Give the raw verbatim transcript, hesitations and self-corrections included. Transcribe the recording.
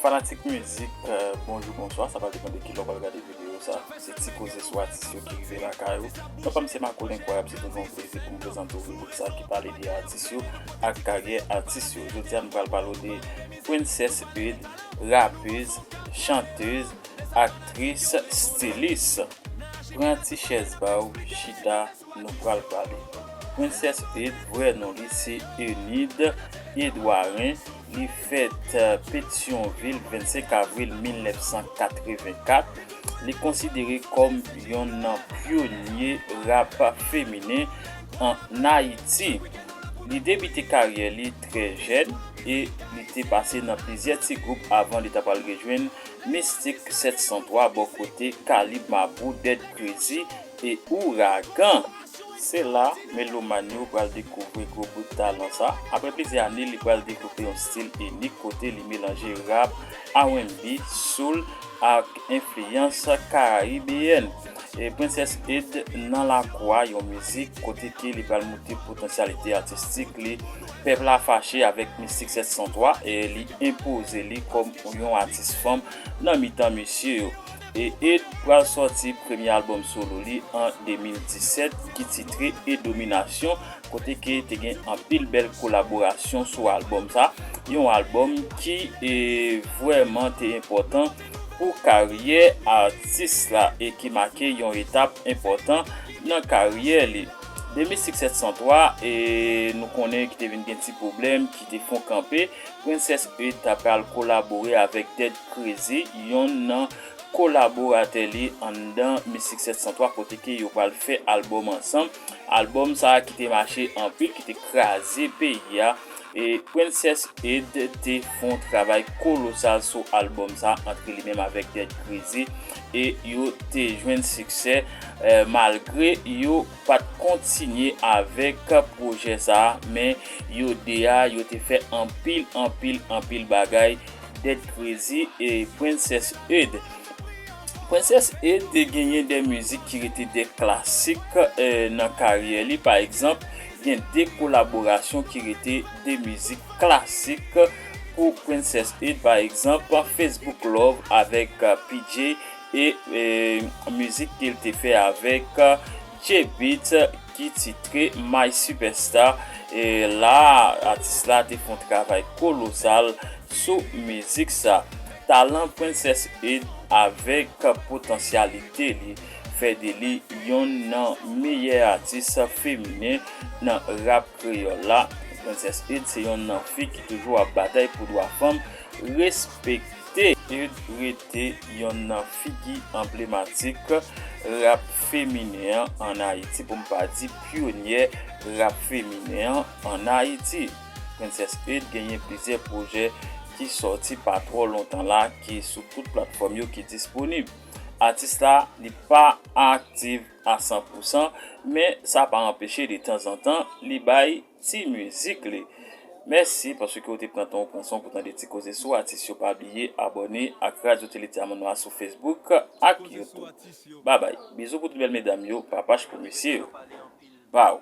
Fanatik mizik, eh, bonjou, bonswa, sa va depann de kilè w pral gade videyo sa. Se Ti Koze sou Atis yo ki rive lakay ou. Non pa m se Marco Lenkwayab, se toujou yon plezi pou m prezante w ribrik sa ki pale de atis yo ak karyè atis yo. Jodi a nou pral pale w de Princess Eud, rapez, chantez, aktris, stilis. Pran ti chèz ba w, chita, nou pral pale. Princess Eud, vrè non li se Eunide Edouarin. Li fèt, eh, Petyonvil, vennsenk avril mil nèf san katrevenkat. Li konsidere kòm yonn nan pyonye rap feminen ann Ayiti. Li debite karyè li trè jèn e li te pase nan plizyè ti gwoup avan li ta pral rejwenn Mistik sèt san twa bò kote Kalib Mapou, Dead Crazy e Ouragan. Se la, melomàn yo pral dekouvri gwo bout talan sa. Apre plizyè ane, li pral devlope yon stil inik kote li melanje rap, R and B, soul ak enfliyans karayibeyèn. E Princess Eud nan lakou a, yon mizik kote ke li pral montre potansyalite atistik li. Pèp la fache avèk Mistik sèt san twa e li enpoze li kòm yon atis fanm nan mitan mesye yo. E Eud pral sòti premye albòm solo li an de mil disèt ki titre E Dominasyon, kote ke te gen anpil bèl kolaborasyon sou albòm sa. Yon albòm ki, e, vrèman te enpòtan pou karyè atis la e ki make yon etap enpòtan nan karyè li. De Mistik sèt san twa, e nou konnen ki te vin gen ti pwoblèm, ki te fon kanpe, Princess Eud ta pral kolabore avèk Dead Crazy, yonn nan kolaboratè li anndan Mistik sèt san twa, kote ke yo pral fè albòm ansanm. Albòm sa a ki te mache anpil, ki te kraze peyi a. E Princess Eud te fè yon travay kolosal sou albòm sa a, antre li menm avèk Dead Crazy. E yo te jwenn siksè, eh, malgre yo pa t kontinye avèk pwojè sa a, men yo de a, yo te fè anpil, anpil, anpil bagay, Dead Crazy e Princess Eud. Princess Eud te genyen de mizik ki rete de klasik, eh, nan karyè li. Pa egzanp, gen de kolaborasyon ki rete de mizik klasik pou Princess Eud. Pa egzanp, Facebook Love avèk, eh, P J e, eh, mizik ke l te fè avèk, eh, J-Beatz ki titre My Superstar. E la, atis la te fè yon travay kolosal sou mizik sa. Talan Princess Eud avèk potansyalite li fè de li yonn nan meyè atis feminen nan rap kreyòl la. Princess Eud se yonn nan fi ki toujou ap batay pou dwa fanm, respekte. Eud rete yonn nan figi anblematik rap feminen an ann Ayiti, pou m pa di pyonyè rap feminen an ann Ayiti. Princess Eud genyen plizyè pwojè ki sòti pa twò lontan la, ki sou tout platfòm yo ki disponib. Atis la, li pa aktif a san pou san, men sa pa anpeche de tanzantan li bay ti mizik li. Mèsi paske w te pran tan w pran san w pou tande Ti Koze sou Atis yo. Pa bliye abòne ak Radyo Tele Ti Amannwa sou Facebook ak YouTube. Babay. Bizou pou tout bèl medam yo, papach pou mesye yo. Baw.